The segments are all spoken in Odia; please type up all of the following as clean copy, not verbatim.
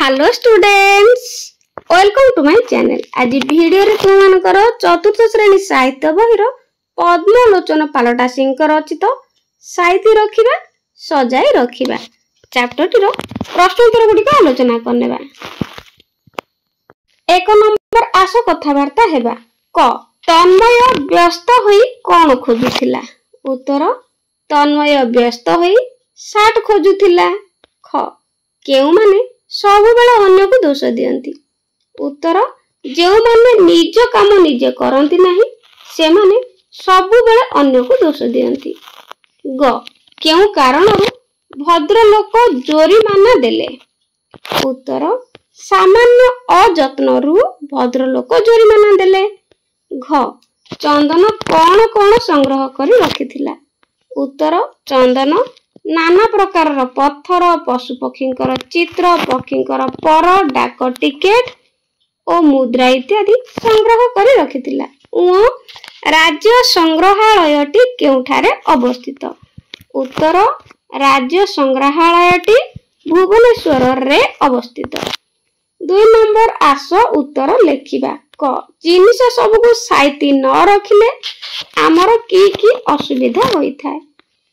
Hello students, welcome to my channel. ଆଜି ଭିଡ଼ିଓରେ ତୁମମାନଙ୍କର ଚତୁର୍ଥ ଶ୍ରେଣୀ ସାହିତ୍ୟ ବହିର ପଦ୍ମଲୋଚନ ପାଲଟା ସିଂଙ୍କ ରଚିତ ସାଇତି ରଖିବା ସଜାଇ ରଖିବା ଚାପ୍ଟରଟିର ପ୍ରଶ୍ନୋତ୍ତର ଗୁଡ଼ିକ ଆଲୋଚନା କରିନେବା। 1 ନମ୍ବର, ଆସ କଥାବାର୍ତ୍ତା ହେବା। କ, ତନ୍ମୟ ବ୍ୟସ୍ତ ହୋଇ କଣ ଖୋଜୁଥିଲା? ଉତ୍ତର, ତନ୍ମୟ ବ୍ୟସ୍ତ ହୋଇ ସାର୍ଟ ଖୋଜୁଥିଲା। ଖ, କେଉଁମାନେ ସବୁବେଳେ ଅନ୍ୟକୁ ଦୋଷ ଦିଅନ୍ତି? ଉତ୍ତର, ଯେଉଁମାନେ ନିଜ କାମ ନିଜେ କରନ୍ତି ନାହିଁ ସେମାନେ ସବୁବେଳେ ଅନ୍ୟକୁ ଦୋଷ ଦିଅନ୍ତି। ଗ, କେଉଁ କାରଣରୁ ଭଦ୍ରଲୋକ ଜୋରିମାନା ଦେଲେ? ଉତ୍ତର, ସାମାନ୍ୟ ଅଯତ୍ନରୁ ଭଦ୍ରଲୋକ ଜୋରିମାନା ଦେଲେ। ଘ, ଚନ୍ଦନ କଣ କଣ ସଂଗ୍ରହ କରି ରଖିଥିଲା? ଉତ୍ତର, ଚନ୍ଦନ ନାନା ପ୍ରକାରର ପଥର, ପଶୁପକ୍ଷୀଙ୍କର ଚିତ୍ର, ପକ୍ଷୀଙ୍କର ପର, ଡାକ ଟିକେଟ ଓ ମୁଦ୍ରା ଇତ୍ୟାଦି ସଂଗ୍ରହ କରି ରଖିଥିଲା। ଉଁ, ରାଜ୍ୟ ସଂଗ୍ରହାଳୟଟି କେଉଁଠାରେ ଅବସ୍ଥିତ? ଉତ୍ତର, ରାଜ୍ୟ ସଂଗ୍ରହାଳୟଟି ଭୁବନେଶ୍ୱରରେ ଅବସ୍ଥିତ। 2 ନମ୍ବର, ଆସ ଉତ୍ତର ଲେଖିବା। କ, ଜିନିଷ ସବୁକୁ ସାଇତି ନ ରଖିଲେ ଆମର କି କି ଅସୁବିଧା ହୋଇଥାଏ?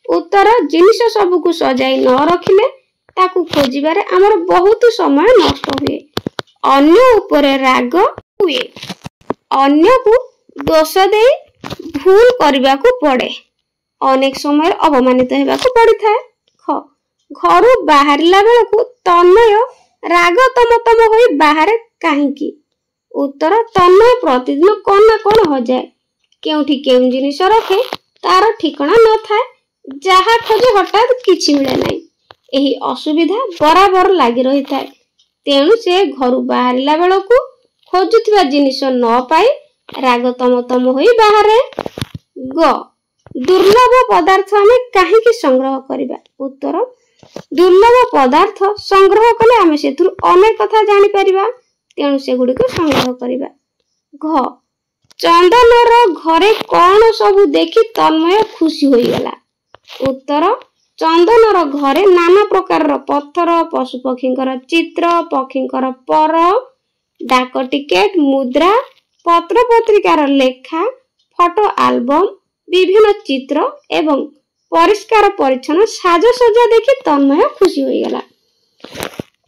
ଉତ୍ତର, ଜିନିଷ ସବୁକୁ ସଜାଇ ନ ରଖିଲେ ତାକୁ ଖୋଜିବାରେ ଆମର ବହୁତ ସମୟ ନଷ୍ଟ ହୁଏ, ଅନ୍ୟ ଉପରେ ରାଗ ହୁଏ, ଅନ୍ୟକୁ ଦୋଷ ଦେଇ ଭୁଲ କରିବାକୁ ପଡ଼େ, ଅନେକ ସମୟରେ ଅପମାନିତ ହେବାକୁ ପଡ଼ିଥାଏ। ଖ, ଘରୁ ବାହାରିଲା ବେଳକୁ ତନ୍ମୟ ରାଗ ତମ ତମ ହୋଇ ବାହାରେ କାହିଁକି? ଉତ୍ତର, ତନ୍ମୟ ପ୍ରତିଦିନ କଣ ନା କଣ ହଜାଏ, କେଉଁଠି କେଉଁ ଜିନିଷ ରଖେ ତାର ଠିକଣା ନଥାଏ, ଯାହା ଖୋଜେ ହଠାତ୍ କିଛି ମିଳେ ନାହିଁ। ଏହି ଅସୁବିଧା ବରାବର ଲାଗି ରହିଥାଏ। ତେଣୁ ସେ ଘରୁ ବାହାରିଲା ବେଳକୁ ଖୋଜୁଥିବା ଜିନିଷ ନ ପାଇ ରାଗ ତମ ତମ ହୋଇ ବାହାରେ। ଗ, ଦୁର୍ଲଭ ପଦାର୍ଥ ଆମେ କାହିଁକି ସଂଗ୍ରହ କରିବା? ଉତ୍ତର, ଦୁର୍ଲଭ ପଦାର୍ଥ ସଂଗ୍ରହ କଲେ ଆମେ ସେଥିରୁ ଅନେକ କଥା ଜାଣିପାରିବା, ତେଣୁ ସେଗୁଡ଼ିକୁ ସଂଗ୍ରହ କରିବା। ଘ, ଚନ୍ଦନର ଘରେ କଣ ସବୁ ଦେଖି ତନ୍ମୟ ଖୁସି ହୋଇଗଲା? ଉତ୍ତର, ଚନ୍ଦନର ଘରେ ନାନା ପ୍ରକାରର ପଥର, ପଶୁପକ୍ଷୀଙ୍କର ଚିତ୍ର, ପକ୍ଷୀଙ୍କର ପର, ଡାକ ଟିକେଟ, ମୁଦ୍ରା, ପତ୍ରପତ୍ରିକାର ଲେଖା, ଫଟୋ ଆଲବମ, ବିଭିନ୍ନ ଚିତ୍ର ଏବଂ ପରିଷ୍କାର ପରିଚ୍ଛନ୍ନ ସାଜସଜ୍ଜା ଦେଖି ତନ୍ମୟ ଖୁସି ହୋଇଗଲା।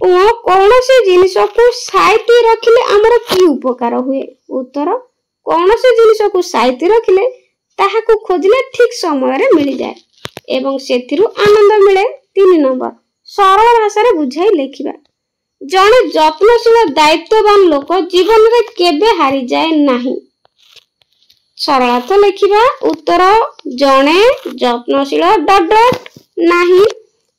ଓ, କୌଣସି ଜିନିଷକୁ ସାଇତି ରଖିଲେ ଆମର କି ଉପକାର ହୁଏ? ଉତ୍ତର, କୌଣସି ଜିନିଷକୁ ସାଇତି ରଖିଲେ ତାହାକୁ ଖୋଜିଲେ ଠିକ ସମୟରେ ମିଳିଯାଏ ଏବଂ ସେଥିରୁ ଆନନ୍ଦ ମିଳେ। 3 ନମ୍ବର, ସରଳ ଭାଷାରେ ବୁଝାଇ ଲେଖିବା। ଜଣେ ଯତ୍ନଶୀଳ ଦାୟିତ୍ୱବାନ ଲୋକ ଜୀବନରେ କେବେ ହାରିଯାଏ ନାହିଁ। ସରଳାର୍ଥ ଲେଖିବା। ଉତ୍ତର, ଜଣେ ଯତ୍ନଶୀଳ ଡଟ୍ ଡଟ୍ ନାହିଁ।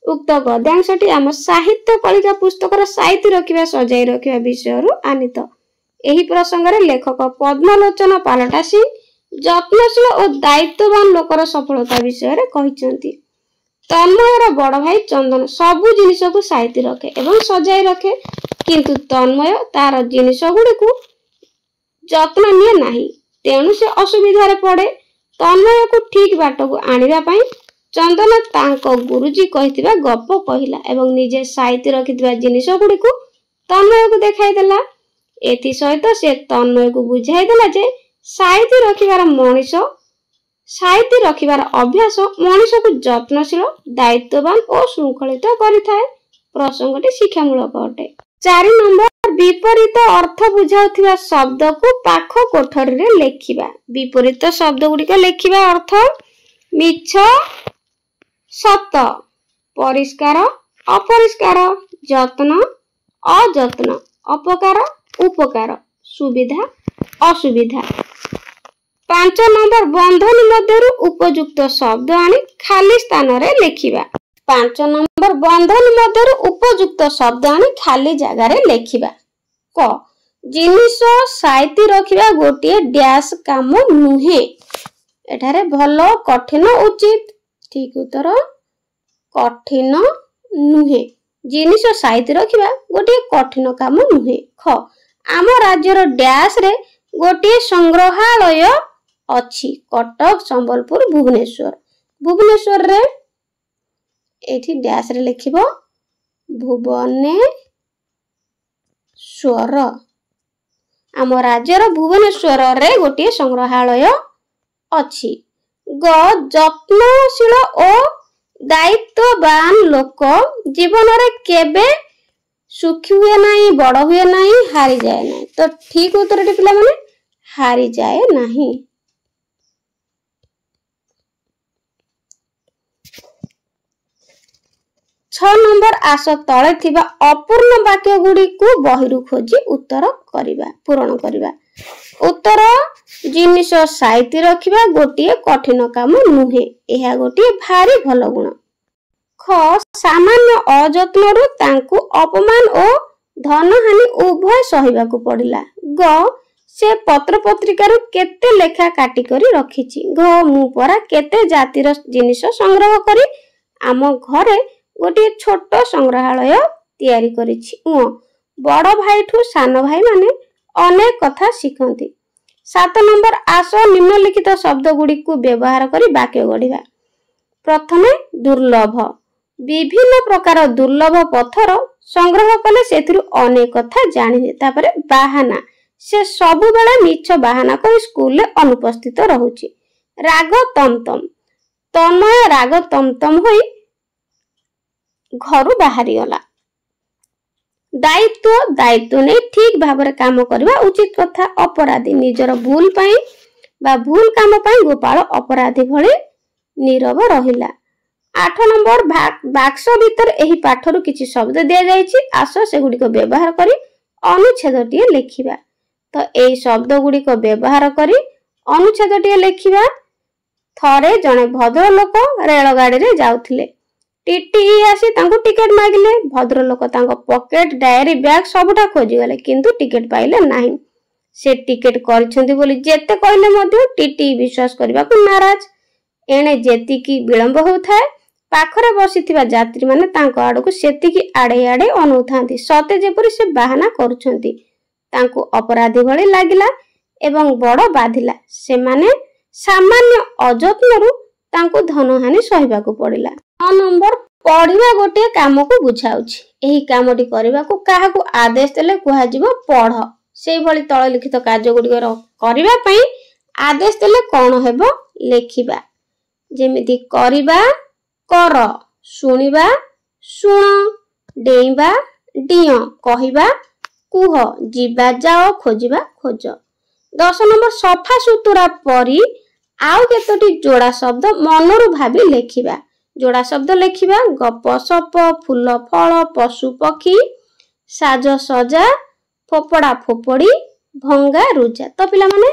ଉକ୍ତ ଗଦ୍ୟାଂଶଟି ଆମ ସାହିତ୍ୟ କଳିକା ପୁସ୍ତକର ସାଇତି ରଖିବା ସଜାଇ ରଖିବା ବିଷୟରୁ ଆନିତ। ଏହି ପ୍ରସଙ୍ଗରେ ଲେଖକ ପଦ୍ମଲୋଚନ ପାଲଟା ସିଂ ଯତ୍ନଶୀଳ ଓ ଦାୟିତ୍ୱବାନ ଲୋକର ସଫଳତା ବିଷୟରେ କହିଛନ୍ତି। ତନ୍ମୟର ବଡ଼ ଭାଇ ଚନ୍ଦନ ସବୁ ଜିନିଷକୁ ସାଇତି ରଖେ ଏବଂ ସଜାଇ ରଖେ, କିନ୍ତୁ ତନ୍ମୟ ତାର ଜିନିଷ ଗୁଡ଼ିକୁ ଯତ୍ନ ନିଏ ନାହିଁ, ତେଣୁ ସେ ଅସୁବିଧାରେ ପଡ଼େ। ତନ୍ମୟକୁ ଠିକ ବାଟକୁ ଆଣିବା ପାଇଁ ଚନ୍ଦନ ତାଙ୍କ ଗୁରୁଜୀ କହିଥିବା ଗପ କହିଲା ଏବଂ ନିଜେ ସାଇତି ରଖିଥିବା ଜିନିଷ ଗୁଡ଼ିକୁ ତନ୍ମୟକୁ ଦେଖାଇଦେଲା। ଏଥିସହିତ ସେ ତନ୍ମୟକୁ ବୁଝାଇଦେଲା ଯେ ସାଇତି ରଖିବାର ମଣିଷ ସାଇତି ରଖିବାର ଅଭ୍ୟାସ ମଣିଷକୁ ଯତ୍ନଶୀଳ, ଦାୟିତ୍ୱବାନ ଓ ଶୃଙ୍ଖଳିତ କରିଥାଏ। ପ୍ରସଙ୍ଗଟି ଶିକ୍ଷାମୂଳକ ଅଟେ। 4 ନମ୍ବର, ବିପରୀତ ଅର୍ଥ ବୁଝାଉଥିବା ଶବ୍ଦକୁ ପାଖ କୋଠରୀରେ ଲେଖିବା। ବିପରୀତ ଶବ୍ଦ ଗୁଡ଼ିକ ଲେଖିବା। ଅର୍ଥ ମିଛ, ସତ, ପରିଷ୍କାର, ଅପରିଷ୍କାର, ଯତ୍ନ, ଅଯତ୍ନ, ଅପକାର, ଉପକାର, ସୁବିଧା, ଅସୁବିଧା। 5 ନମ୍ବର, ବନ୍ଧନୀ ମଧ୍ୟରୁ ଉପଯୁକ୍ତ ଶବ୍ଦ ଆଣି ଖାଲି ସ୍ଥାନରେ ଲେଖିବା। 5 ନମ୍ବର, ବନ୍ଧନୀ ମଧ୍ୟରୁ ଉପଯୁକ୍ତ ଶବ୍ଦ ଆଣି ଖାଲି ଜାଗାରେ ଲେଖିବା। କ, ଜିନିଷ ସାଇତି ରଖିବା ଗୋଟିଏ ଡ୍ୟାସ୍ କାମ ନୁହେଁ। ଏଠାରେ ଭଲ, କଠିନ, ଉଚିତ। ଠିକ ଉତ୍ତର କଠିନ ନୁହେଁ। ଜିନିଷ ସାଇତି ରଖିବା ଗୋଟିଏ କଠିନ କାମ ନୁହେଁ। ଖ, ଆମ ରାଜ୍ୟର ଡ୍ୟାସ୍ରେ ଗୋଟିଏ ସଂଗ୍ରହାଳୟ ଅଛି। କଟକ, ସମ୍ବଲପୁର, ଭୁବନେଶ୍ୱର। ଭୁବନେଶ୍ୱରରେ ଏଇଠି ଡ୍ୟାସ୍ରେ ଲେଖିବ ଭୁବନେଶ୍ୱର। ଭୁବନେଶ୍ୱର। ଆମ ରାଜ୍ୟର ଭୁବନେଶ୍ୱରରେ ଗୋଟିଏ ସଂଗ୍ରହାଳୟ ଅଛି। ଗ, ଯତ୍ନଶୀଳ ଓ ଦାୟିତ୍ୱବାନ ଲୋକ ଜୀବନରେ କେବେ ସୁଖୀ ହୁଏ ନାହିଁ, ବଡ଼ ହୁଏ ନାହିଁ, ହାରିଯାଏ ନାହିଁ। ତ ଠିକ ଉତ୍ତରଟି ପିଲାମାନେ ହାରିଯାଏ ନାହିଁ। 6 ନମ୍ବର, ଆସ ତଳେ ଥିବା ଅପୂର୍ଣ୍ଣ ବାକ୍ୟ ଗୁଡ଼ିକୁ ବହିରୁ ଖୋଜି ଉତ୍ତର କରିବା, ପୂରଣ କରିବା। ଉତ୍ତର, ଜିନିଷ ସାଇତି ରଖିବା ଗୋଟିଏ କଠିନ କାମ ନୁହେଁ, ଏହା ଗୋଟିଏ ଭାରି ଭଲ ଗୁଣ। ଖ, ସାମାନ୍ୟ ଅଯତ୍ନରୁ ତାଙ୍କୁ ଅପମାନ ଓ ଧନହାନି ଉଭୟ ସହିବାକୁ ପଡ଼ିଲା। ଗ, ସେ ପତ୍ରପତ୍ରିକାରୁ କେତେ ଲେଖା କାଟିକରି ରଖିଛି। ଘ, ମୁଁ ପରା କେତେ ଜାତିର ଜିନିଷ ସଂଗ୍ରହ କରି ଆମ ଘରେ ଗୋଟିଏ ଛୋଟ ସଂଗ୍ରହାଳୟ ତିଆରି କରିଛି। ଉଁ, ବଡ଼ ଭାଇଠୁ ସାନ ଭାଇମାନେ ଅନେକ କଥା ଶିଖନ୍ତି। 7 ନମ୍ବର, ଆସ ନିମ୍ନଲିଖିତ ଶବ୍ଦ ଗୁଡ଼ିକୁ ବ୍ୟବହାର କରି ବାକ୍ୟ ଗଢ଼ିବା। ପ୍ରଥମେ ଦୁର୍ଲଭ। ବିଭିନ୍ନ ପ୍ରକାର ଦୁର୍ଲଭ ପଥର ସଂଗ୍ରହ କଲେ ସେଥିରୁ ଅନେକ କଥା ଜାଣିବେ। ତାପରେ ବାହାନା। ସେ ସବୁବେଳେ ମିଛ ବାହାନା କରି ସ୍କୁଲରେ ଅନୁପସ୍ଥିତ ରହୁଛି। ରାଗ ତମତମ। ତନ୍ମୟ ରାଗ ତମତମ ହୋଇ ଘରୁ ବାହାରିଗଲା। ଦାୟିତ୍ୱ। ଦାୟିତ୍ୱ ନେଇ ଠିକ ଭାବରେ କାମ କରିବା ଉଚିତ କଥା। ଅପରାଧୀ। ନିଜର ଭୁଲ ପାଇଁ ବା ଭୁଲ କାମ ପାଇଁ ଗୋପାଳ ଅପରାଧୀ ଭଳି ନୀରବ ରହିଲା। 8 ନମ୍ବର, ବାକ୍ସ ଭିତରେ ଏହି ପାଠରୁ କିଛି ଶବ୍ଦ ଦିଆଯାଇଛି, ଆସ ସେଗୁଡ଼ିକ ବ୍ୟବହାର କରି ଅନୁଚ୍ଛେଦଟିଏ ଲେଖିବା। ତ ଏଇ ଶବ୍ଦ ଗୁଡ଼ିକ ବ୍ୟବହାର କରି ଅନୁଚ୍ଛେଦଟିଏ ଲେଖିବା। ଥରେ ଜଣେ ଭଦ୍ରଲୋକ ରେଳଗାଡ଼ିରେ ଯାଉଥିଲେ। ଟିଟିଇ ଆସି ତାଙ୍କୁ ଟିକେଟ ମାଗିଲେ। ଭଦ୍ରଲୋକ ତାଙ୍କ ପକେଟ, ଡାଏରୀ, ବ୍ୟାଗ ସବୁଠା ଖୋଜିଗଲେ, କିନ୍ତୁ ଟିକେଟ ପାଇଲେ ନାହିଁ। ସେ ଟିକେଟ କରିଛନ୍ତି ବୋଲି ଯେତେ କହିଲେ ମଧ୍ୟ ଟିଟିଇ ବିଶ୍ୱାସ କରିବାକୁ ନାରାଜ। ଏଣେ ଯେତିକି ବିଳମ୍ବ ହେଉଥାଏ, ପାଖରେ ବସିଥିବା ଯାତ୍ରୀମାନେ ତାଙ୍କ ଆଡ଼କୁ ସେତିକି ଆଡ଼େଇ ଆଡ଼େଇ ଅନଉଥାନ୍ତି, ସତେ ଯେପରି ସେ ବାହାନା କରୁଛନ୍ତି। ତାଙ୍କୁ ଅପରାଧୀ ଭଳି ଲାଗିଲା ଏବଂ ବଡ଼ ବାଧିଲା। ସେମାନେ ସାମାନ୍ୟ ଅଯତ୍ନରୁ ତାଙ୍କୁ ଧନହାନି ସହିବାକୁ ପଡ଼ିଲା। 9 ନମ୍ବର, ପଢ଼ିବା ଗୋଟିଏ କାମକୁ ବୁଝାଉଛି। ଏହି କାମଟି କରିବାକୁ କାହାକୁ ଆଦେଶ ଦେଲେ କୁହାଯିବ ପଢ଼। ସେଇଭଳି ତଳେ ଲିଖିତ କାର୍ଯ୍ୟ ଗୁଡ଼ିକର କରିବା ପାଇଁ ଆଦେଶ ଦେଲେ କ'ଣ ହେବ ଲେଖିବା। ଯେମିତି କରିବା କର, ଶୁଣିବା ଶୁଣ, ଡେଇଁବା ଡିଅଁ, କହିବା କୁହ, ଯିବା ଯାଅ, ଖୋଜିବା ଖୋଜ। 10 ନମ୍ବର, ସଫା ସୁତୁରା ପରି ଆଉ କେତୋଟି ଯୋଡ଼ା ଶବ୍ଦ ମନରୁ ଭାବି ଲେଖିବା। ଯୋଡ଼ା ଶବ୍ଦ ଲେଖିବା ଗପ ସପ, ଫୁଲ ଫଳ, ପଶୁ ପକ୍ଷୀ, ସାଜ ସଜା, ଫୋପଡ଼ା ଫୋପଡ଼ି, ଭଙ୍ଗା ରୁଜା। ତ ପିଲାମାନେ,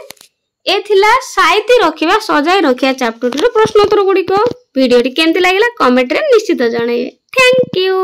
ଏ ଥିଲା ସାଇତି ରଖିବା ସଜାଇ ରଖିବା ଚାପ୍ଟରଟିର ପ୍ରଶ୍ନୋତ୍ତର ଗୁଡ଼ିକ। ଭିଡ଼ିଓଟି କେମିତି ଲାଗିଲା କମେଣ୍ଟରେ ନିଶ୍ଚିତ ଜଣାଇବେ। Thank you.